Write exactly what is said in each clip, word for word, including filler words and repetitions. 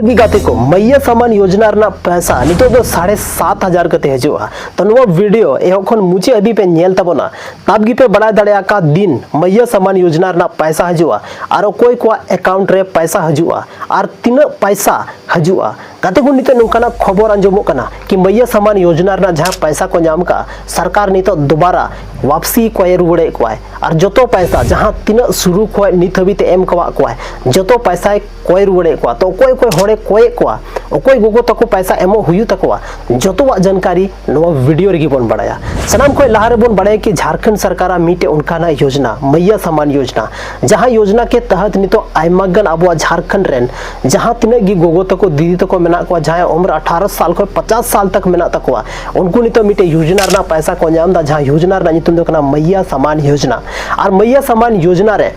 ᱜᱮ ᱜᱟᱛᱮ ᱠᱚ, ᱢᱟᱭᱭᱟ ᱥᱟᱢᱟᱱ ᱭᱳᱡᱽᱱᱟ ᱨᱮᱱᱟᱜ ᱯᱚᱭᱥᱟ ᱱᱤᱛᱚᱜ ᱫᱚ ᱥᱟᱲᱮ ᱥᱟᱛ ᱦᱟᱡᱟᱨ ᱠᱟᱛᱮ ᱦᱤᱡᱩᱜᱼᱟ᱾ ᱛᱚ ᱱᱚᱣᱟ ᱵᱷᱤᱰᱤᱭᱳ ᱮᱦᱚᱵ ᱠᱷᱚᱱ ᱢᱩᱪᱟᱹᱫ ᱦᱟᱹᱵᱤᱡ ᱯᱮ ᱧᱮᱞ ᱛᱟᱵᱚᱱᱟ, ᱛᱟᱵ ᱜᱮᱯᱮ ᱵᱟᱲᱟᱭ ᱫᱟᱲᱮᱭᱟᱜᱼᱟ ᱚᱠᱟ ᱫᱤᱱ ᱢᱟᱭᱭᱟ ᱥᱟᱢᱟᱱ ᱭᱳᱡᱽᱱᱟ ᱨᱮᱱᱟᱜ ᱯᱚᱭᱥᱟ ᱦᱤᱡᱩᱜᱼᱟ ᱟᱨ ᱚᱠᱚᱭ ᱠᱚᱣᱟᱜ ᱮᱠᱟᱣᱩᱱᱴ ᱨᱮ ᱯᱚᱭᱥᱟ ᱦᱤᱡᱩᱜᱼᱟ ᱟᱨ ᱛᱤᱱᱟᱹᱜ ᱯᱚᱭᱥᱟ ᱦᱤᱡᱩᱜᱼᱟ᱾ ᱜᱟᱛᱮ ᱠᱚ, ᱱᱤᱛᱚᱜ ᱱᱚᱝᱠᱟᱱᱟᱜ ᱠᱷᱚᱵᱚᱨ ᱟᱸᱡᱚᱢᱚᱜ ᱠᱟᱱᱟ ᱠᱤ ᱢᱟᱭᱭᱟ ᱥᱟᱢᱟᱱ ᱭᱳᱡᱽᱱᱟ ᱨᱮᱱᱟᱜ ᱡᱟᱦᱟᱸ ᱯᱚᱭᱥᱟ ᱠᱚ ᱧᱟᱢ ᱠᱟᱜᱼᱟ, ᱥᱚᱨᱠᱟᱨ ᱱᱤᱛᱚᱜ ᱫᱩᱵᱟᱨᱟ ᱣᱟᱯᱥᱤ ᱠᱚᱭ ᱨᱩᱣᱟᱹᱲᱮᱫ ᱠᱚᱣᱟᱭ ᱟᱨ ᱡᱚᱛᱚ ᱯᱚᱭᱥᱟ ᱡᱟᱦᱟᱸ ᱛᱤᱱᱟᱹᱜ ᱥᱩᱨᱩ ᱠᱷᱚᱱ ᱱᱤᱛ ᱦᱟᱹᱵᱤᱡ ᱛᱮ ᱮᱢ ᱠᱟᱣᱟᱜ ᱠᱚᱣᱟᱭ, ᱡᱚᱛᱚ ᱯᱚᱭᱥᱟᱭ ᱠᱚᱭ ᱨᱩᱣᱟᱹᱲᱮᱫ ᱠᱚᱣᱟ᱾ ᱛᱚ ᱚᱠᱚᱭ ᱚᱠᱚᱭ ᱦᱚᱲᱮ ᱠᱚᱭᱮᱫ ᱠᱚᱣᱟ, ᱚᱠᱚᱭ ᱜᱚᱜᱚ ᱛᱟᱠᱚ ᱯᱚᱭᱥᱟ ᱮᱢᱚᱜ ᱦᱩᱭᱩᱜ ᱛᱟᱠᱚᱣᱟ, ᱡᱚᱛᱚᱣᱟᱜ ᱡᱟᱱᱠᱟᱨᱤ ᱱᱚᱣᱟ ᱵᱷᱤᱰᱤᱭᱳ ᱨᱮᱜᱮ ᱵᱚᱱ ᱵᱟᱲᱟᱭᱟ᱾ ᱥᱟᱱᱟᱢ ᱠᱷᱚᱱ ᱞᱟᱦᱟ ᱨᱮᱵᱚᱱ ᱵᱟᱲᱟᱭᱟ ᱠᱤ ᱡᱷᱟᱲᱠᱷᱚᱸᱰ ᱥᱚᱨᱠᱟᱨᱟᱜ ᱢᱤᱫᱴᱮᱡ ᱚᱱᱠᱟᱱᱟᱜ ᱭᱳᱡᱽᱱᱟ, ᱢᱟᱭᱭᱟ ᱥᱟᱢᱟᱱ ᱭᱳᱡᱽᱱᱟ, ᱡᱟᱦᱟᱸ ᱭᱳᱡᱽᱱᱟ ᱠᱮ ᱛᱟᱦᱟᱛ ᱱᱤᱛᱚᱜ ᱟᱭᱢᱟ ᱜᱟᱱ ᱟᱵᱚᱣᱟᱜ ᱡᱷᱟᱲᱠᱷᱚᱸᱰ ᱨᱮᱱ ᱡᱟᱦᱟᱸ ᱛᱤᱱᱟᱹᱜ ᱜᱮ ᱜᱚᱜᱚ ᱛᱟᱠᱚ, ᱫᱤᱫᱤ ᱛᱟᱠᱚ ᱢᱮᱱᱟᱜ ᱠᱚᱣᱟ, ᱡᱟᱦᱟᱸᱭ ᱩᱢᱮᱨ ᱟᱴᱷᱟᱨᱚ ᱥᱟᱞ ᱠᱷᱚᱱ ᱯᱚᱪᱟᱥ ᱥᱟᱞ ᱛᱟᱠ ᱢᱮᱱᱟᱜ ᱛᱟᱠᱚᱣᱟ, ᱩᱱᱠᱩ ᱱᱤᱛᱚᱜ ᱢᱤᱫᱴᱮᱡ ᱭᱳᱡᱽᱱᱟ ᱨᱮᱱᱟᱜ ᱯᱚᱭᱥᱟ ᱠᱚ ᱧᱟᱢ ᱮᱫᱟ, ᱡᱟᱦᱟᱸ ᱭᱳᱡᱽᱱᱟ ᱨᱮᱱᱟᱜ ᱧᱩᱛᱩᱢ ᱫᱚ ᱠᱟᱱᱟ ᱢᱟᱭᱭᱟ ᱥᱟᱢᱟᱱ ᱭᱳᱡᱽᱱᱟ᱾ ᱟᱨ ᱢᱟᱭᱭᱟ ᱥᱟᱢᱟᱱ ᱭᱳᱡᱽᱱᱟ ᱨᱮ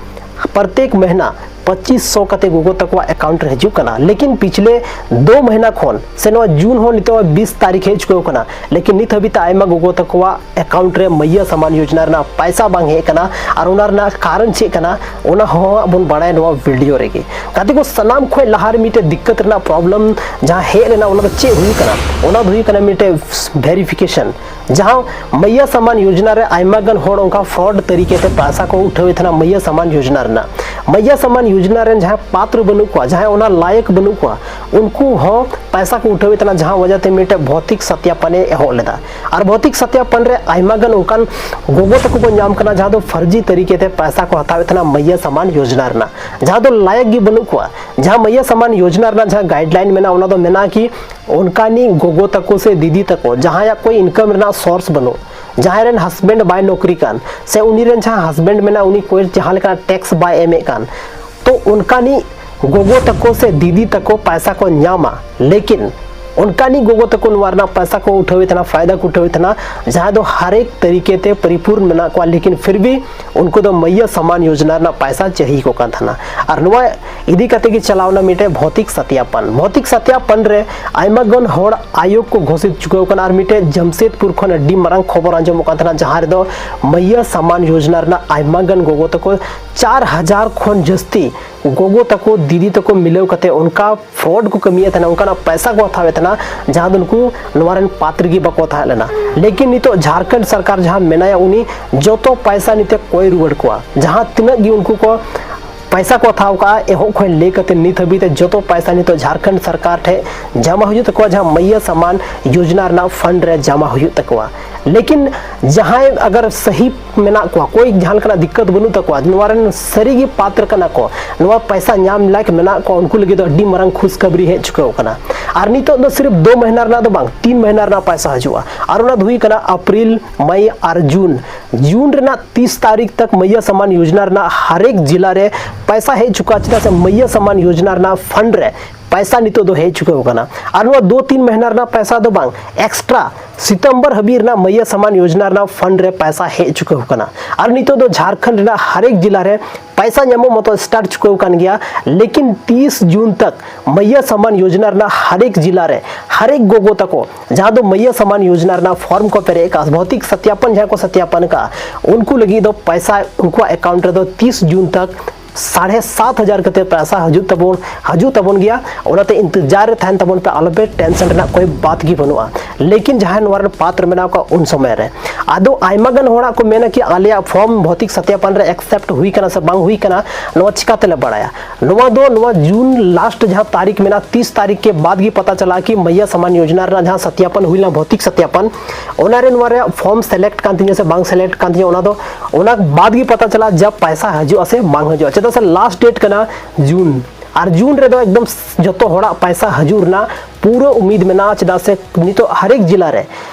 ᱯᱨᱚᱛᱮᱠ ᱢᱟᱹᱦᱱᱟᱹ ᱯᱚᱸᱪᱤᱥ ᱥᱚ ᱠᱟᱛᱮ ᱜᱚᱜᱚ ᱛᱟᱠᱚᱣᱟᱜ ᱮᱠᱟᱣᱩᱱᱴ ᱨᱮ ᱦᱤᱡᱩᱜ ᱠᱟᱱᱟ᱾ ᱞᱮᱠᱤᱱ ᱯᱤᱪᱷᱞᱮ ᱫᱳ ᱢᱟᱹᱦᱱᱟᱹ ᱠᱷᱚᱱ ᱥᱮ ᱱᱚᱣᱟ ᱡᱩᱱ ᱦᱚᱸ ᱱᱤᱛᱚᱜ ᱵᱤᱥ ᱛᱟᱹᱨᱤᱠᱷ ᱦᱮᱡ ᱪᱩᱠᱟᱹᱣ ᱠᱟᱱᱟ, ᱞᱮᱠᱤᱱ ᱱᱤᱛ ᱦᱟᱹᱵᱤᱡ ᱛᱮ ᱟᱭᱢᱟ ᱜᱚᱜᱚ ᱛᱟᱠᱚᱣᱟᱜ ᱮᱠᱟᱣᱩᱱᱴ ᱨᱮ ᱢᱟᱭᱭᱟ ᱥᱟᱢᱟᱱ ᱭᱳᱡᱽᱱᱟ ᱨᱮᱱᱟᱜ ᱯᱟᱭᱥᱟ ᱵᱟᱝ ᱦᱮᱡ ᱟᱠᱟᱱᱟ᱾ ᱟᱨ ᱚᱱᱟ ᱨᱮᱱᱟᱜ ᱠᱟᱨᱚᱱ ᱪᱮᱫ ᱠᱟᱱᱟ, ᱚᱱᱟ ᱦᱚᱸ ᱦᱟᱸᱜ ᱵᱚᱱ ᱵᱟᱲᱟᱭᱟ ᱱᱚᱣᱟ ᱵᱷᱤᱰᱤᱭᱳ ᱨᱮᱜᱮ᱾ ᱜᱟᱛᱮ ᱠᱚ, ᱥᱟᱱᱟᱢ ᱠᱷᱚᱱ ᱞᱟᱦᱟ ᱨᱮ ᱢᱤᱫᱴᱮᱡ ᱫᱤᱠᱠᱟᱛ ᱨᱮᱱᱟᱜ ᱯᱨᱚᱵᱞᱮᱢ ᱡᱟᱦᱟᱸ ᱦᱮᱡ ᱞᱮᱱᱟ, ᱚᱱᱟ ᱫᱚ ᱪᱮᱫ ᱦᱩᱭᱩᱜ ᱠᱟᱱᱟ? ᱚᱱᱟ ᱫᱚ ᱦᱩᱭᱩᱜ ᱠᱟᱱᱟ ᱢᱤᱫᱴᱮᱡ ᱵᱷᱮᱨᱤᱯᱷᱤᱠᱮᱥᱚᱱ, ᱡᱟᱦᱟᱸ ᱢᱟᱭᱭᱟ ᱥᱟᱢᱟᱱ ᱭᱳᱡᱽᱱᱟ ᱨᱮ ᱟᱭᱢᱟ ᱜᱟᱱ ᱦᱚᱲ ᱚᱱᱠᱟ ᱯᱷᱨᱚᱰ ᱛᱟᱹᱨᱤᱠᱟ ᱛᱮ ᱯᱚᱭᱥᱟ ᱠᱚ ᱩᱴᱷᱟᱹᱣᱮᱫ ᱛᱟᱦᱮᱱᱟ ᱢᱟᱭᱭᱟ ᱥᱟᱢᱟᱱ ᱭᱳᱡᱽᱱᱟ ᱨᱮᱱᱟᱜ᱾ ᱢᱟᱭᱭᱟ ᱥᱟᱢᱟᱱ ᱭᱳᱡᱽᱱᱟ ᱨᱮᱱ ᱡᱟᱦᱟᱸᱭ ᱯᱟᱛᱨᱚ ᱵᱟᱹᱱᱩᱜ ᱠᱚᱣᱟ, ᱡᱟᱦᱟᱸᱭ ᱚᱱᱟ ᱞᱟᱭᱮᱠ ᱵᱟᱹᱱᱩᱜ ᱠᱚᱣᱟ, ᱩᱱᱠᱩ ᱦᱚᱸ ᱯᱚᱭᱥᱟ ᱠᱚ ᱩᱴᱷᱟᱹᱣᱮᱫ ᱛᱟᱦᱮᱱᱟ, ᱡᱟᱦᱟᱸ ᱣᱟᱡᱟ ᱛᱮ ᱢᱤᱫᱴᱮᱡ ᱵᱷᱚᱣᱛᱤᱠ ᱥᱟᱛᱭᱟᱯᱟᱱᱮ ᱮᱦᱚᱵ ᱞᱮᱫᱟ᱾ ᱟᱨ ᱵᱷᱚᱣᱛᱤᱠ ᱥᱟᱛᱭᱟᱯᱟᱱ ᱨᱮ ᱟᱭᱢᱟ ᱜᱟᱱ ᱚᱱᱠᱟᱱ ᱜᱚᱜᱚ ᱛᱟᱠᱚ ᱠᱚ ᱧᱟᱢ ᱠᱟᱱᱟ, ᱡᱟᱦᱟᱸ ᱫᱚ ᱯᱷᱟᱨᱡᱤ ᱛᱟᱹᱨᱤᱠᱟ ᱛᱮ ᱯᱚᱭᱥᱟ ᱠᱚ ᱦᱟᱛᱟᱣᱮᱫ ᱛᱟᱦᱮᱱᱟ ᱢᱟᱭᱭᱟ ᱥᱟᱢᱟᱱ ᱭᱳᱡᱽᱱᱟ ᱨᱮᱱᱟᱜ, ᱡᱟᱦᱟᱸ ᱫᱚ ᱞᱟᱭᱮᱠ ᱜᱮ ᱵᱟᱹᱱᱩᱜ ᱠᱚᱣᱟ᱾ ᱡᱟᱦᱟᱸ ᱢᱟᱭᱭᱟ ᱥᱟᱢᱟᱱ ᱭᱳᱡᱽᱱᱟ ᱨᱮᱱᱟᱜ ᱡᱟᱦᱟᱸ ᱜᱟᱭᱤᱰᱞᱟᱭᱤᱱ ᱢᱮᱱᱟᱜᱼᱟ, ᱚᱱᱟ ᱫᱚ ᱢᱮᱱᱟᱜᱼᱟ ᱠᱤ ᱚᱱᱠᱟᱱᱤᱡ ᱜᱚᱜᱚ ᱛᱟᱠᱚ ᱥᱮ ᱫᱤᱫᱤ ᱛᱟᱠᱚ ᱡᱟᱦᱟᱸᱭᱟᱜ ᱠᱳᱭ ᱤᱱᱠᱟᱢ ᱨᱮᱱᱟᱜ ᱥᱳᱨᱥ ᱵᱟᱹᱱᱩᱜ, ᱡᱟᱦᱟᱸᱭ ᱨᱮᱱ ᱦᱟᱥᱵᱮᱱᱰ ᱵᱟᱭ ᱱᱚᱠᱨᱤ ᱠᱟᱱ, ᱥᱮ ᱩᱱᱤ ᱨᱮᱱ ᱡᱟᱦᱟᱸ ᱦᱟᱥᱵᱮᱱᱰ ᱢᱮᱱᱟᱭ, ᱩᱱᱤ ᱠᱳᱭ ᱡᱟᱦᱟᱸ ᱞᱮᱠᱟᱱᱟᱜ ᱴᱮᱠᱥ ᱵᱟᱭ ᱮᱢᱮᱫ ᱠᱟᱱ, ᱛᱚ ᱚᱱᱠᱟᱱᱤᱡ ᱜᱚᱜᱚ ᱛᱟᱠᱚ ᱥᱮ ᱫᱤᱫᱤ ᱛᱟᱠᱚ ᱯᱚᱭᱥᱟ ᱠᱚ ᱧᱟᱢᱟ, ᱞᱮᱠᱤᱱ ᱚᱱᱠᱟᱱᱤᱡ ᱜᱚᱜᱚ ᱛᱟᱠᱚ ᱱᱚᱣᱟ ᱨᱮᱱᱟᱜ ᱯᱚᱭᱥᱟ ᱠᱚ ᱩᱴᱷᱟᱹᱣᱮᱫ ᱛᱟᱦᱮᱱᱟ, ᱯᱷᱟᱭᱫᱟ ᱠᱚ ᱩᱴᱷᱟᱹᱣᱮᱫ ᱛᱟᱦᱮᱱᱟ, ᱡᱟᱦᱟᱸ ᱫᱚ ᱦᱟᱨᱮᱠ ᱛᱟᱹᱨᱤᱠᱟ ᱛᱮ ᱯᱚᱨᱤᱯᱩᱨᱱ ᱢᱮᱱᱟᱜ ᱠᱚᱣᱟ, ᱞᱮᱠᱤᱱ ᱯᱷᱤᱨ ᱵᱷᱤ ᱩᱱᱠᱩ ᱫᱚ ᱢᱟᱭᱭᱟ ᱥᱟᱢᱟᱱ ᱭᱳᱡᱽᱱᱟ ᱨᱮᱱᱟᱜ ᱯᱚᱭᱥᱟ ᱪᱟᱹᱦᱤ ᱠᱚ ᱠᱟᱱ ᱛᱟᱦᱮᱱᱟ᱾ ᱟᱨ ᱱᱚᱣᱟ ᱤᱫᱤ ᱠᱟᱛᱮ ᱜᱮ ᱪᱟᱞᱟᱣᱱᱟ ᱢᱤᱫᱴᱮᱡ ᱵᱷᱚᱣᱛᱤᱠ ᱥᱟᱛᱭᱟᱯᱟᱱ᱾ ᱵᱷᱚᱣᱛᱤᱠ ᱥᱟᱛᱭᱟᱯᱟᱱ ᱨᱮ ᱟᱭᱢᱟ ᱜᱟᱱ ᱦᱚᱲ ᱟᱭᱳᱜᱽ ᱠᱚ ᱜᱷᱳᱥᱤᱛ ᱪᱩᱠᱟᱹᱣ ᱠᱟᱱᱟ, ᱟᱨ ᱢᱤᱫᱴᱮᱡ ᱡᱟᱢᱥᱮᱫᱽᱯᱩᱨ ᱠᱷᱚᱱ ᱟᱹᱰᱤ ᱢᱟᱨᱟᱝ ᱠᱷᱚᱵᱚᱨ ᱟᱸᱡᱚᱢᱚᱜ ᱠᱟᱱ ᱛᱟᱦᱮᱱᱟ, ᱡᱟᱦᱟᱸ ᱨᱮᱫᱚ ᱢᱟᱭᱭᱟ ᱥᱟᱢᱟᱱ ᱭᱳᱡᱽᱱᱟ ᱨᱮᱱᱟᱜ ᱟᱭᱢᱟ ᱜᱟᱱ ᱜᱚᱜᱚ ᱛᱟᱠᱚ ᱪᱟᱨ ᱦᱟᱡᱟᱨ ᱠᱷᱚᱱ ᱡᱟᱹᱥᱛᱤ ᱜᱚᱜᱚ ᱛᱟᱠᱚ, ᱫᱤᱫᱤ ᱛᱟᱠᱚ ᱢᱤᱞᱟᱹᱣ ᱠᱟᱛᱮ ᱚᱱᱠᱟ fraud ᱠᱚ ᱠᱟᱹᱢᱤᱭᱮᱫ ᱛᱟᱦᱮᱱᱟ, ᱚᱱᱠᱟᱱᱟᱜ ᱯᱚᱭᱥᱟ ᱠᱚ ᱦᱟᱛᱟᱣᱮᱫ ᱛᱟᱦᱮᱱᱟ, ᱡᱟᱦᱟᱸ ᱫᱚ ᱱᱩᱠᱩ ᱱᱚᱣᱟ ᱨᱮᱱ ᱯᱟᱛᱨᱤ ᱜᱮ ᱵᱟᱠᱚ ᱛᱟᱦᱮᱸ ᱞᱮᱱᱟ᱾ ᱞᱮᱠᱤᱱ ᱱᱤᱛᱚᱜ ᱡᱷᱟᱲᱠᱷᱚᱸᱰ ᱥᱚᱨᱠᱟᱨ ᱡᱟᱦᱟᱸ ᱢᱮᱱᱟᱭᱟ, ᱩᱱᱤ ᱡᱚᱛᱚ ᱯᱚᱭᱥᱟ ᱱᱤᱛᱮ ᱠᱚᱭ ᱨᱩᱣᱟᱹᱲ ᱠᱚᱣᱟ, ᱡᱟᱦᱟᱸ ᱛᱤᱱᱟᱹᱜ ᱜᱮ ᱩᱱᱠᱩ ᱠᱚ ᱯᱚᱭᱥᱟ ᱠᱚ ᱦᱟᱛᱟᱣ ᱠᱟᱜᱼᱟ, ᱮᱦᱚᱵ ᱠᱷᱚᱱ ᱞᱟᱹᱭ ᱠᱟᱛᱮ ᱱᱤᱛ ᱦᱟᱹᱵᱤᱡ ᱛᱮ ᱡᱚᱛᱚ ᱯᱚᱭᱥᱟ ᱱᱤᱛᱚᱜ ᱡᱷᱟᱲᱠᱷᱚᱸᱰ ᱥᱚᱨᱠᱟᱨ ᱴᱷᱮᱱ ᱡᱚᱢᱟ ᱦᱩᱭᱩᱜ ᱛᱟᱠᱚᱣᱟ, ᱡᱟᱦᱟᱸ ᱢᱟᱹᱭᱭᱟ ᱥᱟᱢᱟᱱ ᱭᱳᱡᱽᱱᱟ ᱨᱮᱱᱟᱜ fund ᱨᱮ ᱡᱚᱢᱟ ᱦᱩᱭᱩᱜ ᱛᱟᱠᱚᱣᱟ᱾ ᱞᱮᱠᱤᱱ ᱡᱟᱦᱟᱸᱭ ᱟᱜᱟᱨ ᱥᱟᱹᱦᱤ ᱢᱮᱱᱟᱜ ᱠᱚᱣᱟ, ᱠᱳᱭ ᱡᱟᱦᱟᱸ ᱞᱮᱠᱟᱱᱟᱜ ᱫᱤᱠᱠᱟᱛ ᱵᱟᱹᱱᱩᱜ ᱛᱟᱠᱚᱣᱟ, ᱱᱚᱣᱟ ᱨᱮᱱ ᱥᱟᱹᱨᱤ ᱜᱮ ᱯᱟᱛᱨ ᱠᱟᱱᱟ ᱠᱚ, ᱱᱚᱣᱟ ᱯᱚᱭᱥᱟ ᱧᱟᱢ ᱞᱟᱭᱮᱠ ᱢᱮᱱᱟᱜ ᱠᱚᱣᱟ, ᱩᱱᱠᱩ ᱞᱟᱹᱜᱤᱫ ᱫᱚ ᱟᱹᱰᱤ ᱢᱟᱨᱟᱝ ᱠᱷᱩᱥᱠᱷᱟᱵᱽᱨᱤ ᱦᱮᱡ ᱪᱩᱠᱟᱹᱣ ᱠᱟᱱᱟ᱾ ᱟᱨ ᱱᱤᱛᱚᱜ ᱫᱚ ᱥᱤᱨᱯ ᱫᱩ ᱢᱟᱹᱦᱱᱟᱹ ᱨᱮᱱᱟᱜ ᱫᱚ ᱵᱟᱝ, ᱛᱤᱱ ᱢᱟᱹᱦᱱᱟᱹ ᱨᱮᱱᱟᱜ ᱯᱚᱭᱥᱟ ᱦᱤᱡᱩᱜᱼᱟ᱾ ᱟᱨ ᱚᱱᱟ ᱫᱚ ᱦᱩᱭ ᱠᱟᱱᱟ ᱮᱯᱨᱤᱞ, ᱢᱟᱭ ᱟᱨ ᱡᱩᱱ᱾ ᱡᱩᱱ ᱨᱮᱱᱟᱜ ᱛᱤᱥ ᱛᱟᱹᱨᱤᱠᱷ ᱛᱟᱠ ᱢᱟᱹᱭᱭᱟ ᱥᱟᱢᱟᱱ ᱭᱳᱡᱽᱱᱟ ᱨᱮᱱᱟᱜ ᱦᱟᱨᱮᱠ ᱡᱤᱞᱟ ᱨᱮ ᱯᱚᱭᱥᱟ ᱦᱮᱡ ᱪᱩᱠᱟ, ᱪᱮᱫᱟᱜ ᱥᱮ ᱢᱟᱹᱭᱭᱟ ᱥᱟᱢᱟᱱ ᱭᱳᱡᱽᱱᱟ ᱨᱮᱱᱟᱜ fund ᱨᱮ ᱯᱚᱭᱥᱟ ᱱᱤᱛᱚᱜ ᱫᱚ ᱦᱮᱡ ᱪᱩᱠᱟᱹᱣ ᱠᱟᱱᱟ᱾ ᱟᱨ ᱱᱚᱣᱟ ᱫᱩ ᱛᱤᱱ ᱢᱟᱹᱦᱱᱟᱹ ᱨᱮᱱᱟᱜ ᱯᱚᱭᱥᱟ ᱫᱚ ᱵᱟᱝ, extra ᱥᱤᱛᱚᱢᱵᱚᱨ ᱦᱟᱹᱵᱤᱡ ᱨᱮᱱᱟᱜ ᱢᱟᱹᱭᱭᱟ ᱥᱟᱢᱟᱱ ᱭᱳᱡᱽᱱᱟ ᱨᱮᱱᱟᱜ fund ᱨᱮ ᱯᱚᱭᱥᱟ ᱦᱮᱡ ᱪᱩᱠᱟᱹᱣ ᱠᱟᱱᱟ᱾ ᱟᱨ ᱱᱤᱛᱚᱜ ᱫᱚ ᱡᱷᱟᱲᱠᱷᱚᱸᱰ ᱨᱮᱱᱟᱜ ᱦᱟᱨᱮᱠ ᱡᱤᱞᱟ ᱨᱮ ᱯᱚᱭᱥᱟ ᱧᱟᱢᱚᱜ ᱢᱚᱛᱚ start ᱪᱩᱠᱟᱹᱣ ᱠᱟᱱ ᱜᱮᱭᱟ, ᱞᱮᱠᱤᱱ ᱛᱤᱥ ᱡᱩᱱ ᱛᱟᱠ ᱢᱟᱹᱭᱭᱟ ᱥᱟᱢᱟᱱ ᱭᱳᱡᱽᱱᱟ ᱨᱮᱱᱟᱜ ᱦᱟᱨᱮᱠ ᱡᱤᱞᱟ ᱨᱮ ᱦᱟᱨᱮᱠ ᱜᱚᱜᱚ ᱛᱟᱠᱚ ᱡᱟᱦᱟᱸ ᱫᱚ ᱢᱟᱹᱭᱭᱟ ᱥᱟᱢᱟᱱ ᱭᱳᱡᱽᱱᱟ ᱨᱮᱱᱟᱜ form ᱠᱚ ᱯᱮᱨᱮᱡ ᱟᱠᱟᱫ, ᱵᱷᱳᱣᱛᱤᱠ ᱥᱚᱛᱭᱟᱯᱚᱱ ᱡᱟᱦᱟᱸ ᱠᱚ ᱥᱚᱛᱭᱟᱯᱚᱱ ᱟᱠᱟᱫ, ᱩᱱᱠᱩ ᱞᱟᱹᱜᱤᱫ ᱫᱚ ᱯᱚᱭᱥᱟ ᱩᱱᱠᱩᱣᱟᱜ account ᱨᱮᱫᱚ ᱛᱤᱥ ᱡᱩᱱ ᱛᱟᱠ ᱥᱟᱲᱮ ᱥᱟᱛ ᱦᱟᱡᱟᱨ ᱠᱟᱛᱮ ᱯᱚᱭᱥᱟ ᱦᱤᱡᱩᱜ ᱛᱟᱵᱚᱱ, ᱦᱤᱡᱩᱜ ᱛᱟᱵᱚᱱ ᱜᱮᱭᱟ᱾ ᱚᱱᱟᱛᱮ ᱤᱱᱛᱮᱡᱟᱨ ᱨᱮ ᱛᱟᱦᱮᱱ ᱛᱟᱵᱚᱱ ᱯᱮ, ᱟᱞᱚᱯᱮ tension ᱨᱮᱱᱟᱜ ᱠᱳᱭ ᱵᱟᱛ ᱜᱮ ᱵᱟᱹᱱᱩᱜᱼᱟ᱾ ᱞᱮᱠᱤᱱ ᱡᱟᱦᱟᱸᱭ ᱱᱚᱣᱟ ᱨᱮᱱ ᱯᱟᱛᱨ ᱢᱮᱱᱟᱜ ᱠᱚᱣᱟ ᱩᱱ ᱥᱚᱢᱚᱭ ᱨᱮ, ᱟᱫᱚ ᱟᱭᱢᱟ ᱜᱟᱱ ᱦᱚᱲᱟᱜ ᱠᱚ ᱢᱮᱱᱟ ᱠᱤ ᱟᱞᱮᱭᱟᱜ form ᱵᱷᱳᱣᱛᱤᱠ ᱥᱚᱛᱭᱟᱯᱚᱱ ᱨᱮ accept ᱦᱩᱭ ᱠᱟᱱᱟ ᱥᱮ ᱵᱟᱝ ᱦᱩᱭ ᱠᱟᱱᱟ, ᱱᱚᱣᱟ ᱪᱤᱠᱟᱹ ᱛᱮᱞᱮ ᱵᱟᱲᱟᱭᱟ? ᱱᱚᱣᱟ ᱫᱚ ᱱᱚᱣᱟ ᱡᱩᱱ last ᱡᱟᱦᱟᱸ ᱛᱟᱹᱨᱤᱠᱷ ᱢᱮᱱᱟᱜᱼᱟ, ᱛᱤᱥ ᱛᱟᱹᱨᱤᱠᱷ ᱠᱮ ᱵᱟᱫ ᱜᱮ ᱯᱟᱛᱟ ᱪᱟᱞᱟᱜᱼᱟ ᱠᱤ ᱢᱟᱹᱭᱭᱟ ᱥᱟᱢᱟᱱ ᱭᱳᱡᱽᱱᱟ ᱨᱮᱱᱟᱜ ᱡᱟᱦᱟᱸ ᱥᱚᱛᱭᱟᱯᱚᱱ ᱦᱩᱭ ᱞᱮᱱᱟ, ᱵᱷᱳᱣᱛᱤᱠ ᱥᱚᱛᱭᱟᱯᱚᱱ, ᱚᱱᱟ ᱨᱮ ᱱᱚᱣᱟ ᱨᱮᱭᱟᱜ form select ᱠᱟᱱ ᱛᱤᱧᱟ ᱥᱮ ᱵᱟᱝ select ᱠᱟᱱ ᱛᱤᱧᱟ, ᱚᱱᱟ ᱫᱚ ᱚᱱᱟ ᱵᱟᱫ ᱜᱮ ᱯᱟᱛᱟ ᱪᱟᱞᱟᱜᱼᱟ ᱡᱟᱵ ᱯᱚᱭᱥᱟ ᱦᱤᱡᱩᱜᱼᱟ ᱥᱮ ᱵᱟᱝ ᱦᱤᱡᱩᱜᱼᱟ, ᱪᱮᱫᱟᱜ ᱥᱮ last date ᱠᱟᱱᱟ ᱡᱩᱱ᱾ ᱟᱨ ᱡᱩᱱ ᱨᱮᱫᱚ ᱮᱠᱫᱚᱢ ᱡᱚᱛᱚ ᱦᱚᱲᱟᱜ ᱯᱚᱭᱥᱟ ᱦᱤᱡᱩᱜ ᱨᱮᱱᱟᱜ ᱯᱩᱨᱟᱹ ᱩᱢᱤᱫ ᱢᱮᱱᱟᱜᱼᱟ, ᱪᱮᱫᱟᱜ ᱥᱮ ᱱᱤᱛᱚᱜ ᱦᱟᱨᱮᱠ ᱡᱤᱞᱟ ᱨᱮ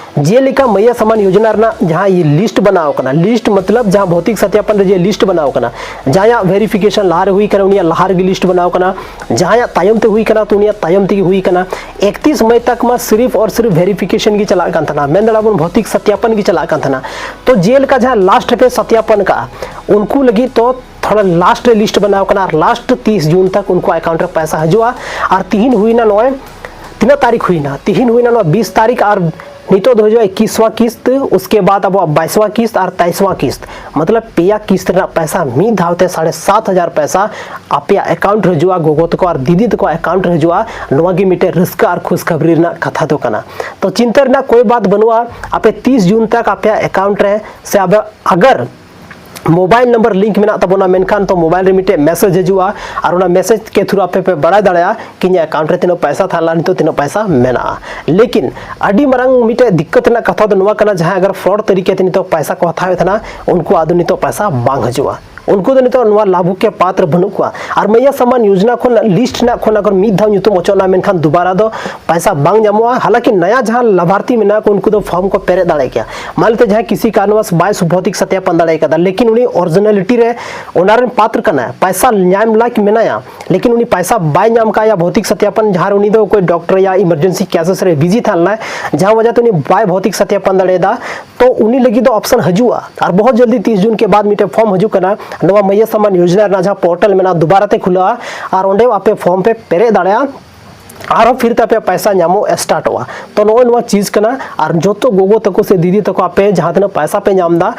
ᱡᱮᱞᱮᱠᱟ ᱢᱟᱹᱭᱭᱟ ᱥᱟᱢᱟᱱ ᱭᱳᱡᱽᱱᱟ ᱨᱮᱱᱟᱜ ᱡᱟᱦᱟᱸ list ᱵᱮᱱᱟᱣ ᱠᱟᱱᱟ, list ᱢᱚᱛᱞᱚᱵ ᱡᱟᱦᱟᱸ ᱵᱷᱳᱣᱛᱤᱠ ᱥᱚᱛᱭᱟᱯᱚᱱ ᱨᱮ ᱡᱮ list ᱵᱮᱱᱟᱣ ᱠᱟᱱᱟ, ᱡᱟᱦᱟᱸᱭᱟᱜ verification ᱞᱟᱦᱟ ᱨᱮ ᱦᱩᱭ ᱠᱟᱱᱟ, ᱩᱱᱤᱭᱟᱜ ᱞᱟᱦᱟ ᱨᱮᱜᱮ list ᱵᱮᱱᱟᱣ ᱠᱟᱱᱟ, ᱡᱟᱦᱟᱸᱭᱟᱜ ᱛᱟᱭᱚᱢ ᱛᱮ ᱦᱩᱭ ᱠᱟᱱᱟ, ᱛᱚ ᱩᱱᱤᱭᱟᱜ ᱛᱟᱭᱚᱢ ᱛᱮᱜᱮ ᱦᱩᱭ ᱠᱟᱱᱟ᱾ ᱤᱠᱛᱤᱥ ᱢᱟᱹᱭ ᱛᱟᱠ ᱢᱟ ᱥᱤᱨᱤᱯ ᱟᱨ ᱥᱤᱨᱤᱯ verification ᱜᱮ ᱪᱟᱞᱟᱜ ᱠᱟᱱ ᱛᱟᱦᱮᱱᱟ, ᱢᱮᱱ ᱫᱟᱲᱮᱭᱟᱜᱼᱟ ᱵᱚᱱ ᱵᱷᱳᱣᱛᱤᱠ ᱥᱚᱛᱭᱟᱯᱚᱱ ᱜᱮ ᱪᱟᱞᱟᱜ ᱠᱟᱱ ᱛᱟᱦᱮᱱᱟ᱾ ᱛᱚ ᱡᱮᱞᱮᱠᱟ ᱡᱟᱦᱟᱸ last ᱨᱮᱯᱮ ᱥᱚᱛᱭᱟᱯᱚᱱ ᱠᱟᱜᱼᱟ, ᱩᱱᱠᱩ ᱞᱟᱹᱜᱤᱫ ᱛᱚ ᱛᱷᱚᱲᱟ last ᱨᱮ list ᱵᱮᱱᱟᱣ ᱠᱟᱱᱟ, ᱟᱨ last ᱛᱤᱥ ᱡᱩᱱ ᱛᱟᱠ ᱩᱱᱠᱩ account ᱨᱮ ᱯᱚᱭᱥᱟ ᱦᱤᱡᱩᱜᱼᱟ᱾ ᱟᱨ ᱛᱤᱦᱤᱧ ᱦᱩᱭᱱᱟ ᱱᱚᱜᱼᱚᱭ, ᱛᱤᱱᱟᱹᱜ ᱛᱟᱹᱨᱤᱠᱷ ᱦᱩᱭᱱᱟ? ᱛᱤᱦᱤᱧ ᱦᱩᱭᱱᱟ ᱱᱚᱣᱟ ᱵᱤᱥ ᱛᱟᱹᱨᱤᱠᱷ, ᱟᱨ ᱱᱤᱛᱚᱜ ᱫᱚ ᱦᱤᱡᱩᱜᱼᱟ ᱤᱠᱤᱥᱣᱟ ᱠᱤᱥᱛ, ᱩᱥᱠᱮ ᱵᱟᱫ ᱟᱵᱚᱣᱟᱜ ᱵᱟᱭᱤᱥᱣᱟ ᱠᱤᱥᱛ ᱟᱨ ᱛᱮᱭᱤᱥᱣᱟ ᱠᱤᱥᱛ, ᱢᱚᱛᱞᱚᱵ ᱯᱮᱭᱟ ᱠᱤᱥᱛ ᱨᱮᱱᱟᱜ ᱯᱚᱭᱥᱟ ᱢᱤᱫ ᱫᱷᱟᱣ ᱛᱮ ᱥᱟᱲᱮ ᱥᱟᱛ ᱦᱟᱡᱟᱨ ᱯᱚᱭᱥᱟ ᱟᱯᱮᱭᱟᱜ ᱮᱠᱟᱣᱩᱱᱴ ᱨᱮ ᱦᱤᱡᱩᱜᱼᱟ᱾ ᱜᱚᱜᱚ ᱛᱟᱠᱚ ᱟᱨ ᱫᱤᱫᱤ ᱛᱟᱠᱚᱣᱟᱜ ᱮᱠᱟᱣᱩᱱᱴ ᱨᱮ ᱦᱤᱡᱩᱜᱼᱟ᱾ ᱱᱚᱣᱟ ᱜᱮ ᱢᱤᱫᱴᱮᱱ ᱨᱟᱹᱥᱠᱟᱹ ᱟᱨ ᱠᱷᱩᱥᱠᱷᱟᱵᱽᱨᱤ ᱨᱮᱱᱟᱜ ᱠᱟᱛᱷᱟ ᱫᱚ ᱠᱟᱱᱟ᱾ ᱛᱚ ᱪᱤᱱᱛᱟᱹ ᱨᱮᱱᱟᱜ ᱠᱳᱭ ᱵᱟᱛ ᱵᱟᱹᱱᱩᱜᱼᱟ, ᱟᱯᱮ ᱛᱤᱥ ᱡᱩᱱ ᱛᱟᱠ ᱟᱯᱮᱭᱟᱜ ᱮᱠᱟᱣᱩᱱᱴ ᱨᱮ ᱥᱮ ᱟᱯᱮ ᱟᱜᱟᱨ ᱢᱳᱵᱟᱭᱤᱞ ᱱᱟᱢᱵᱟᱨ ᱞᱤᱝᱠ ᱢᱮᱱᱟᱜ ᱛᱟᱵᱚᱱᱟ, ᱢᱮᱱᱠᱷᱟᱱ ᱛᱚ ᱢᱳᱵᱟᱭᱤᱞ ᱨᱮ ᱢᱤᱫᱴᱮᱡ ᱢᱮᱥᱮᱡᱽ ᱦᱤᱡᱩᱜᱼᱟ ᱟᱨ ᱚᱱᱟ ᱢᱮᱥᱮᱡᱽ ᱠᱮ ᱛᱷᱨᱩ ᱟᱯᱮ ᱯᱮ ᱵᱟᱲᱟᱭ ᱫᱟᱲᱮᱭᱟᱜᱼᱟ ᱠᱤ ᱤᱧᱟᱹᱜ ᱮᱠᱟᱣᱩᱱᱴ ᱨᱮ ᱛᱤᱱᱟᱹᱜ ᱯᱚᱭᱥᱟ ᱛᱟᱦᱮᱸ ᱞᱮᱱᱟ, ᱱᱤᱛᱚᱜ ᱛᱤᱱᱟᱹᱜ ᱯᱚᱭᱥᱟ ᱢᱮᱱᱟᱜᱼᱟ᱾ ᱞᱮᱠᱤᱱ ᱟᱹᱰᱤ ᱢᱟᱨᱟᱝ ᱢᱤᱫᱴᱮᱡ ᱫᱤᱠᱠᱟᱛ ᱨᱮᱱᱟᱜ ᱠᱟᱛᱷᱟ ᱫᱚ ᱱᱚᱣᱟ ᱠᱟᱱᱟ, ᱡᱟᱦᱟᱸᱭ ᱟᱜᱟᱨ ᱯᱷᱨᱚᱰ ᱛᱟᱹᱨᱤᱠᱟ ᱛᱮ ᱱᱤᱛᱚᱜ ᱯᱚᱭᱥᱟ ᱠᱚ ᱦᱟᱛᱟᱣᱮᱫ ᱛᱟᱦᱮᱱᱟ, ᱩᱱᱠᱩᱣᱟᱜ ᱫᱚ ᱱᱤᱛᱚᱜ ᱯᱚᱭᱥᱟ ᱵᱟᱝ ᱦᱤᱡᱩᱜᱼᱟ᱾ ᱩᱱᱠᱩ ᱫᱚ ᱱᱤᱛᱚᱜ ᱱᱚᱣᱟ ᱞᱟᱵᱷᱩᱠᱭᱟ ᱯᱟᱛᱨ ᱵᱟᱹᱱᱩᱜ ᱠᱚᱣᱟ᱾ ᱟᱨ ᱢᱟᱭᱭᱟ ᱥᱟᱢᱟᱱ ᱭᱳᱡᱽᱱᱟ ᱠᱷᱚᱱ ᱞᱤᱥᱴ ᱨᱮᱱᱟᱜ ᱠᱷᱚᱱ ᱟᱜᱟᱨ ᱢᱤᱫ ᱫᱷᱟᱣ ᱧᱩᱛᱩᱢ ᱚᱪᱚᱜ ᱮᱱᱟ, ᱢᱮᱱᱠᱷᱟᱱ ᱫᱩᱵᱟᱨᱟ ᱫᱚ ᱯᱚᱭᱥᱟ ᱵᱟᱝ ᱧᱟᱢᱚᱜᱼᱟ᱾ ᱦᱟᱞᱟᱸᱠᱤ ᱱᱟᱭᱟ ᱡᱟᱦᱟᱸ ᱞᱟᱵᱷᱟᱨᱛᱷᱤ ᱢᱮᱱᱟᱜ ᱠᱚ, ᱩᱱᱠᱩ ᱫᱚ ᱯᱷᱚᱨᱢ ᱠᱚ ᱯᱮᱨᱮᱡ ᱫᱟᱲᱮ ᱠᱮᱭᱟ᱾ ᱢᱟᱱ ᱞᱮᱛᱮ ᱡᱟᱦᱟᱸᱭ ᱠᱤᱥᱤ ᱠᱟᱨᱱᱚᱵᱟᱥ ᱵᱟᱭ ᱵᱷᱚᱣᱛᱤᱠ ᱥᱟᱛᱭᱟᱯᱚᱱ ᱫᱟᱲᱮ ᱠᱟᱫᱟ, ᱞᱮᱠᱤᱱ ᱩᱱᱤ ᱚᱨᱤᱡᱤᱱᱟᱞᱤᱴᱤ ᱨᱮ ᱚᱱᱟ ᱨᱮᱱ ᱯᱟᱛᱨ ᱠᱟᱱᱟᱭ, ᱯᱚᱭᱥᱟ ᱧᱟᱢ ᱞᱟᱭᱤᱠ ᱢᱮᱱᱟᱭᱟ, ᱞᱮᱠᱤᱱ ᱩᱱᱤ ᱯᱚᱭᱥᱟ ᱵᱟᱭ ᱧᱟᱢ ᱠᱟᱜᱼᱟ ᱭᱟ ᱵᱷᱚᱣᱛᱤᱠ ᱥᱟᱛᱭᱟᱯᱚᱱ, ᱡᱟᱦᱟᱸ ᱨᱮ ᱩᱱᱤ ᱫᱚ ᱚᱠᱚᱭ ᱰᱚᱠᱴᱚᱨ ᱭᱟ ᱤᱢᱟᱨᱡᱮᱱᱥᱤ ᱠᱮᱥᱮᱥ ᱨᱮ ᱵᱤᱡᱤ ᱛᱟᱦᱮᱸ ᱞᱮᱱᱟᱭ, ᱡᱟᱦᱟᱸ ᱣᱟᱡᱟ ᱛᱮ ᱩᱱᱤ ᱵᱟᱭ ᱵᱷᱚᱣᱛᱤᱠ ᱥᱟᱛᱭᱟᱯᱚᱱ ᱫᱟᱲᱮᱭᱟᱫᱟ᱾ ᱛᱚ ᱩᱱᱤ ᱞᱟᱹᱜᱤᱫ ᱫᱚ ᱚᱯᱥᱚᱱ ᱦᱤᱡᱩᱜᱼᱟ᱾ ᱟᱨ ᱵᱚᱦᱩᱛ ᱡᱚᱞᱫᱤ ᱛᱤᱥ ᱡᱩᱱ ᱠᱮ ᱵᱟᱫ ᱢᱤᱫᱴᱮᱱ ᱯᱷᱚᱨᱢ ᱦᱤᱡᱩᱜ ᱠᱟᱱᱟ, ᱱᱚᱣᱟ ᱢᱟᱭᱭᱟ ᱥᱟᱢᱟᱱ ᱭᱳᱡᱽᱱᱟ ᱨᱮᱱᱟᱜ ᱡᱟᱦᱟᱸ ᱯᱳᱨᱴᱟᱞ ᱢᱮᱱᱟᱜᱼᱟ, ᱫᱩᱵᱟᱨᱟ ᱛᱮ ᱠᱷᱩᱞᱟᱹᱜᱼᱟ ᱟᱨ ᱚᱸᱰᱮ ᱟᱯᱮ ᱯᱷᱚᱨᱢ ᱯᱮ ᱯᱮᱨᱮᱡ ᱫᱟᱲᱮᱭᱟᱜᱼᱟ᱾ ᱟᱨᱦᱚᱸ ᱯᱷᱤᱨ ᱛᱮ ᱟᱯᱮᱭᱟᱜ ᱯᱚᱭᱥᱟ ᱧᱟᱢᱚᱜ ᱥᱴᱟᱨᱴᱚᱜᱼᱟ᱾ ᱛᱚ ᱱᱚᱜᱼᱚᱭ ᱱᱚᱣᱟ ᱪᱤᱡᱽ ᱠᱟᱱᱟ᱾ ᱟᱨ ᱡᱚᱛᱚ ᱜᱚᱜᱚ ᱛᱟᱠᱚ ᱥᱮ ᱫᱤᱫᱤ ᱛᱟᱠᱚ, ᱟᱯᱮ ᱡᱟᱦᱟᱸ ᱛᱤᱱᱟᱹᱜ ᱯᱚᱭᱥᱟ ᱯᱮ ᱧᱟᱢ ᱮᱫᱟ,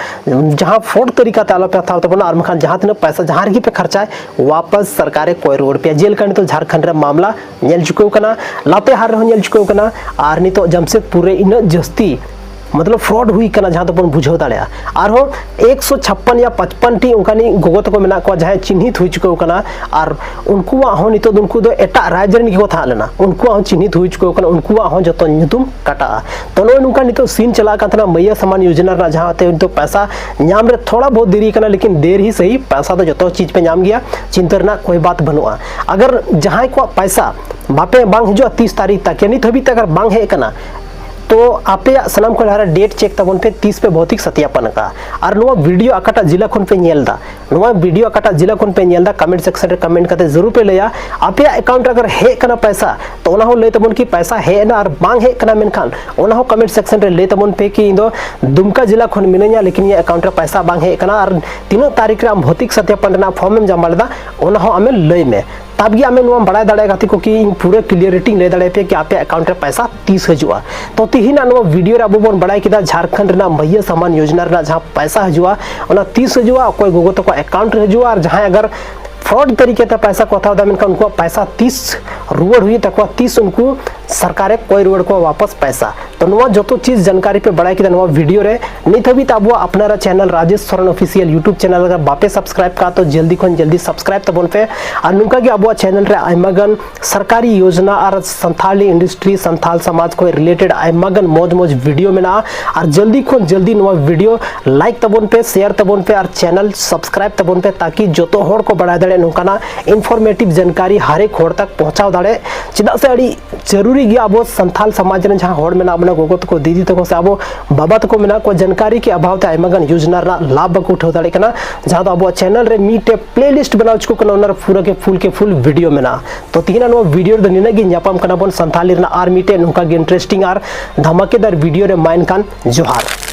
ᱡᱟᱦᱟᱸ ᱯᱷᱨᱚᱰ ᱛᱟᱹᱨᱤᱠᱟ ᱛᱮ ᱟᱞᱚ ᱯᱮ ᱦᱟᱛᱟᱣ ᱛᱟᱵᱚᱱᱟ, ᱟᱨ ᱵᱟᱝᱠᱷᱟᱱ ᱡᱟᱦᱟᱸ ᱛᱤᱱᱟᱹᱜ ᱯᱚᱭᱥᱟ ᱡᱟᱦᱟᱸ ᱨᱮᱜᱮ ᱯᱮ ᱠᱷᱚᱨᱪᱟᱭ, ᱣᱟᱯᱟᱥ ᱥᱚᱨᱠᱟᱨᱮ ᱠᱚᱭ ᱨᱩᱣᱟᱹᱲ ᱯᱮᱭᱟ᱾ ᱡᱮᱞᱮᱠᱟ ᱱᱤᱛᱚᱜ ᱡᱷᱟᱲᱠᱷᱚᱸᱰ ᱨᱮ ᱢᱟᱢᱞᱟ ᱧᱮᱞ ᱪᱩᱠᱟᱹᱣ ᱠᱟᱱᱟ, ᱞᱟᱛᱮᱦᱟᱨ ᱨᱮᱦᱚᱸ ᱧᱮᱞ ᱪᱩᱠᱟᱹᱣ ᱠᱟᱱᱟ, ᱟᱨ ᱱᱤᱛᱚᱜ ᱡᱟᱢᱥᱮᱫᱽᱯᱩᱨ ᱨᱮ ᱤᱱᱟᱹᱜ ᱡᱟᱹᱥᱛᱤ ᱢᱚᱛᱞᱚᱵ ᱯᱷᱨᱚᱰ ᱦᱩᱭ ᱠᱟᱱᱟ, ᱡᱟᱦᱟᱸ ᱫᱚᱵᱚᱱ ᱵᱩᱡᱷᱟᱹᱣ ᱫᱟᱲᱮᱭᱟᱜᱼᱟ᱾ ᱟᱨᱦᱚᱸ ᱮᱠᱥᱚ ᱪᱷᱟᱯᱯᱟᱱ ᱭᱟ ᱯᱟᱸᱪᱯᱟᱱ ᱴᱤ ᱚᱱᱠᱟᱱᱤᱡ ᱜᱚᱜᱚ ᱛᱟᱠᱚ ᱢᱮᱱᱟᱜ ᱠᱚᱣᱟ, ᱡᱟᱦᱟᱸᱭ ᱪᱤᱱᱦᱤᱛ ᱦᱩᱭ ᱪᱩᱠᱟᱹᱣ ᱠᱟᱱᱟ, ᱟᱨ ᱩᱱᱠᱩᱣᱟᱜ ᱦᱚᱸ ᱱᱤᱛᱚᱜ ᱫᱚ ᱩᱱᱠᱩ ᱫᱚ ᱮᱴᱟᱜ ᱨᱟᱡᱽ ᱨᱮᱱ ᱜᱮᱠᱚ ᱛᱟᱦᱮᱸ ᱞᱮᱱᱟ, ᱩᱱᱠᱩᱣᱟᱜ ᱦᱚᱸ ᱪᱤᱱᱦᱤᱛ ᱦᱩᱭ ᱪᱩᱠᱟᱹᱣ ᱠᱟᱱᱟ, ᱩᱱᱠᱩᱣᱟᱜ ᱦᱚᱸ ᱡᱚᱛᱚ ᱧᱩᱛᱩᱢ ᱠᱟᱴᱟᱜᱼᱟ᱾ ᱛᱚ ᱱᱚᱜᱼᱚᱭ ᱱᱚᱝᱠᱟ ᱱᱤᱛᱚᱜ ᱥᱤᱱ ᱪᱟᱞᱟᱜ ᱠᱟᱱ ᱛᱟᱦᱮᱱᱟ ᱢᱟᱹᱭᱭᱟ ᱥᱟᱢᱟᱱ ᱭᱳᱡᱚᱱᱟ ᱨᱮᱱᱟᱜ, ᱡᱟᱦᱟᱸ ᱛᱮ ᱱᱤᱛᱚᱜ ᱯᱚᱭᱥᱟ ᱧᱟᱢ ᱨᱮ ᱛᱷᱚᱲᱟ ᱵᱚᱦᱩᱛ ᱫᱮᱨᱤ ᱠᱟᱱᱟ, ᱞᱮᱠᱤᱱ ᱫᱮᱨ ᱦᱤ ᱥᱟᱹᱦᱤ, ᱯᱚᱭᱥᱟ ᱫᱚ ᱡᱚᱛᱚ ᱪᱤᱡᱽ ᱯᱮ ᱧᱟᱢ ᱜᱮᱭᱟ, ᱪᱤᱱᱛᱟᱹ ᱨᱮᱱᱟᱜ ᱠᱳᱭ ᱵᱟᱛ ᱵᱟᱹᱱᱩᱜᱼᱟ᱾ ᱟᱜᱟᱨ ᱡᱟᱦᱟᱸᱭ ᱠᱚᱣᱟᱜ ᱯᱚᱭᱥᱟ ᱵᱟᱯᱮ, ᱵᱟᱝ ᱦᱤᱡᱩᱜᱼᱟ ᱛᱤᱥ ᱛᱟᱹᱨᱤᱠᱷ ᱛᱟᱠ, ᱱᱤᱛ ᱦᱟᱹᱵᱤᱡ ᱛᱮ ᱟᱜᱟᱨ ᱵᱟᱝ ᱦᱮᱡ ᱟᱠᱟᱱᱟ, ᱛᱚ ᱟᱯᱮᱭᱟᱜ ᱥᱟᱱᱟᱢ ᱠᱷᱚᱱ ᱞᱟᱦᱟᱨᱮ ᱰᱮᱴ ᱪᱮᱠ ᱛᱟᱵᱚᱱ ᱯᱮ, ᱛᱤᱥ ᱯᱮ ᱵᱷᱚᱣᱛᱤᱠ ᱥᱟᱛᱭᱟᱯᱚᱱ ᱟᱠᱟᱫᱼᱟ᱾ ᱟᱨ ᱱᱚᱣᱟ ᱵᱷᱤᱰᱤᱭᱳ ᱚᱠᱟᱴᱟᱜ ᱡᱤᱞᱟ ᱠᱷᱚᱱ ᱯᱮ ᱧᱮᱞ ᱮᱫᱟ, ᱱᱚᱣᱟ ᱵᱷᱤᱰᱤᱭᱳ ᱚᱠᱟᱴᱟᱜ ᱡᱤᱞᱟ ᱠᱷᱚᱱ ᱯᱮ ᱧᱮᱞ ᱮᱫᱟ, ᱠᱚᱢᱮᱱᱴ ᱥᱮᱠᱥᱚᱱ ᱨᱮ ᱠᱚᱢᱮᱱᱴ ᱠᱟᱛᱮ ᱡᱟᱹᱨᱩᱲ ᱯᱮ ᱞᱟᱹᱭᱟ, ᱟᱯᱮᱭᱟᱜ ᱮᱠᱟᱣᱩᱱᱴ ᱨᱮ ᱟᱜᱟᱨ ᱦᱮᱡ ᱟᱠᱟᱱᱟ ᱯᱚᱭᱥᱟ, ᱛᱚ ᱚᱱᱟ ᱦᱚᱸ ᱞᱟᱹᱭ ᱛᱟᱵᱚᱱ ᱠᱤ ᱯᱚᱭᱥᱟ ᱦᱮᱡ ᱮᱱᱟ, ᱟᱨ ᱵᱟᱝ ᱦᱮᱡ ᱟᱠᱟᱱᱟ ᱢᱮᱱᱠᱷᱟᱱ ᱚᱱᱟ ᱦᱚᱸ ᱠᱚᱢᱮᱱᱴ ᱥᱮᱠᱥᱚᱱ ᱨᱮ ᱞᱟᱹᱭ ᱛᱟᱵᱚᱱ ᱯᱮ ᱠᱤ ᱤᱧ ᱫᱚ ᱫᱩᱢᱠᱟ ᱡᱤᱞᱟ ᱠᱷᱚᱱ ᱢᱤᱱᱟᱹᱧᱟ, ᱞᱮᱠᱤᱱ ᱤᱧᱟᱹᱜ ᱮᱠᱟᱣᱩᱱᱴ ᱨᱮ ᱯᱚᱭᱥᱟ ᱵᱟᱝ ᱦᱮᱡ ᱟᱠᱟᱱᱟ, ᱟᱨ ᱛᱤᱱᱟᱹᱜ ᱛᱟᱹᱨᱤᱠᱷ ᱨᱮ ᱟᱢ ᱵᱷᱚᱣᱛᱤᱠ ᱥᱟᱛᱭᱟᱯᱚᱱ ᱨᱮᱱᱟᱜ ᱯᱷᱚᱨᱢ ᱮᱢ ᱡᱚᱢᱟ ᱞᱮᱫᱟ, ᱚᱱᱟ ᱦᱚᱸ ᱟᱢᱮ ᱞᱟᱹᱭ ᱢᱮ᱾ ᱛᱟᱵ ᱜᱮ ᱟᱢᱮ ᱱᱚᱣᱟᱢ ᱵᱟᱲᱟᱭ ᱫᱟᱲᱮᱭᱟᱜᱼᱟ ᱜᱟᱛᱮ ᱠᱚ, ᱠᱤ ᱤᱧ ᱯᱩᱨᱟᱹ clarity ᱤᱧ ᱞᱟᱹᱭ ᱫᱟᱲᱮᱭᱟᱯᱮᱭᱟ ᱠᱤ ᱟᱯᱮᱭᱟᱜ account ᱨᱮ ᱯᱚᱭᱥᱟ ᱛᱤᱥ ᱦᱤᱡᱩᱜᱼᱟ᱾ ᱛᱚ ᱛᱤᱦᱤᱧᱟᱜ ᱱᱚᱣᱟ video ᱨᱮ ᱟᱵᱚ ᱵᱚᱱ ᱵᱟᱲᱟᱭ ᱠᱮᱫᱟ ᱡᱷᱟᱲᱠᱷᱚᱸᱰ ᱨᱮᱱᱟᱜ ᱢᱟᱹᱦᱤᱭᱟᱹ ᱥᱟᱢᱟᱱ ᱭᱳᱡᱽᱱᱟ ᱨᱮᱱᱟᱜ ᱡᱟᱦᱟᱸ ᱯᱚᱭᱥᱟ ᱦᱤᱡᱩᱜᱼᱟ, ᱚᱱᱟ ᱛᱤᱥ ᱦᱤᱡᱩᱜᱼᱟ, ᱚᱠᱚᱭ ᱜᱚᱜᱚ ᱛᱟᱠᱚᱣᱟᱜ account ᱨᱮ ᱦᱤᱡᱩᱜᱼᱟ, ᱟᱨ ᱡᱟᱦᱟᱸᱭ ᱟᱜᱟᱨ fraud ᱛᱟᱹᱨᱤᱠᱟ ᱛᱮ ᱯᱚᱭᱥᱟ ᱠᱚ ᱦᱟᱛᱟᱣ ᱮᱫᱟ, ᱢᱮᱱᱠᱷᱟᱱ ᱩᱱᱠᱩᱣᱟᱜ ᱯᱚᱭᱥᱟ ᱛᱤᱥ ᱨᱩᱣᱟᱹᱲ ᱦᱩᱭᱩᱜ ᱛᱟᱠᱚᱣᱟ, ᱛᱤᱥ ᱩᱱᱠᱩ ᱥᱚᱨᱠᱟᱨᱮ ᱠᱚᱭ ᱨᱩᱣᱟᱹᱲ ᱠᱚᱣᱟ ᱣᱟᱯᱟᱥ ᱯᱚᱭᱥᱟ᱾ ᱛᱚ ᱱᱚᱣᱟ ᱡᱚᱛᱚ ᱪᱤᱡᱽ ᱡᱟᱱᱠᱟᱨᱤ ᱯᱮ ᱵᱟᱲᱟᱭ ᱠᱮᱫᱟ ᱱᱚᱣᱟ video ᱨᱮ᱾ ᱱᱤᱛ ᱦᱟᱹᱵᱤᱡ ᱛᱮ ᱟᱵᱚᱣᱟᱜ ᱟᱯᱱᱟᱨᱟᱜ channel Rajesh Soren official YouTube channel ᱟᱜᱟᱨ ᱵᱟᱯᱮ subscribe ᱠᱟᱜᱼᱟ, ᱛᱚ ᱡᱚᱞᱫᱤ ᱠᱷᱚᱱ ᱡᱚᱞᱫᱤ subscribe ᱛᱟᱵᱚᱱ ᱯᱮ᱾ ᱟᱨ ᱱᱚᱝᱠᱟ ᱜᱮ ᱟᱵᱚᱣᱟᱜ channel ᱨᱮ ᱟᱭᱢᱟ ᱜᱟᱱ ᱥᱚᱨᱠᱟᱨᱤ ᱭᱳᱡᱽᱱᱟ ᱟᱨ ᱥᱟᱱᱛᱷᱟᱞᱤ industry, ᱥᱟᱱᱛᱷᱟᱞ ᱥᱚᱢᱟᱡᱽ ᱠᱷᱚᱱ related ᱟᱭᱢᱟ ᱜᱟᱱ ᱢᱚᱡᱽ ᱢᱚᱡᱽ video ᱢᱮᱱᱟᱜᱼᱟ᱾ ᱟᱨ ᱡᱚᱞᱫᱤ ᱠᱷᱚᱱ ᱡᱚᱞᱫᱤ ᱱᱚᱣᱟ video like ᱛᱟᱵᱚᱱ ᱯᱮ, share ᱛᱟᱵᱚᱱ ᱯᱮ ᱟᱨ channel subscribe ᱛᱟᱵᱚᱱ ᱯᱮ, ᱛᱟᱠᱤ ᱡᱚᱛᱚ ᱦᱚᱲ ᱠᱚ ᱵᱟᱲᱟᱭ ᱫᱟᱲᱮᱭᱟᱜ ᱱᱚᱝᱠᱟᱱᱟᱜ informative ᱡᱟᱱᱠᱟᱨᱤ ᱦᱟᱨᱮᱠ ᱦᱚᱲ ᱛᱟᱠ ᱯᱚᱦᱪᱟᱣ ᱫᱟᱲᱮᱭᱟᱜ᱾ ᱪᱮᱫᱟᱜ ᱥᱮ ᱟᱹᱰᱤ ᱡᱟᱹᱨᱩᱨᱤ ᱜᱮᱭᱟ ᱟᱵᱚ ᱥᱟᱱᱛᱷᱟᱞ ᱥᱚᱢᱟᱡᱽ ᱨᱮᱱ ᱡᱟᱦᱟᱸ ᱦᱚᱲ ᱢᱮᱱᱟᱜ ᱵᱚᱱᱟ, ᱜᱚᱜᱚ ᱛᱟᱠᱚ, ᱫᱤᱫᱤ ᱛᱟᱠᱚ ᱥᱮ ᱟᱵᱚ ᱵᱟᱵᱟ ᱛᱟᱠᱚ ᱢᱮᱱᱟᱜ ᱠᱚᱣᱟ, ᱡᱟᱱᱠᱟᱨᱤ ᱠᱮ ᱚᱵᱷᱟᱵ ᱛᱮ ᱟᱭᱢᱟ ᱜᱟᱱ ᱭᱳᱡᱽᱱᱟ ᱨᱮᱱᱟᱜ ᱞᱟᱵᱷ ᱵᱟᱠᱚ ᱩᱴᱷᱟᱹᱣ ᱫᱟᱲᱮᱭᱟᱜ ᱠᱟᱱᱟ, ᱡᱟᱦᱟᱸ ᱫᱚ ᱟᱵᱚᱣᱟᱜ channel ᱨᱮ ᱢᱤᱫᱴᱮᱡ playlist ᱵᱮᱱᱟᱣ ᱦᱚᱪᱚ ᱠᱟᱱᱟ, ᱚᱱᱟ ᱨᱮ ᱯᱩᱨᱟᱹ ᱜᱮ full ᱜᱮ full video ᱢᱮᱱᱟᱜᱼᱟ᱾ ᱛᱚ ᱛᱤᱦᱤᱧᱟᱜ ᱱᱚᱣᱟ video ᱨᱮᱫᱚ ᱱᱤᱱᱟᱹᱜ ᱜᱮ, ᱧᱟᱯᱟᱢ ᱠᱟᱱᱟ ᱵᱚᱱ ᱥᱟᱱᱛᱷᱟᱞᱤ ᱨᱮᱱᱟᱜ ᱟᱨ ᱢᱤᱫᱴᱮᱡ ᱱᱚᱝᱠᱟ ᱜᱮ interesting ᱟᱨ ᱫᱷᱟᱢᱟᱠᱮᱫᱟᱨ video ᱨᱮ᱾ ᱢᱟ ᱮᱱᱠᱷᱟᱱ ᱡᱚᱦᱟᱨ᱾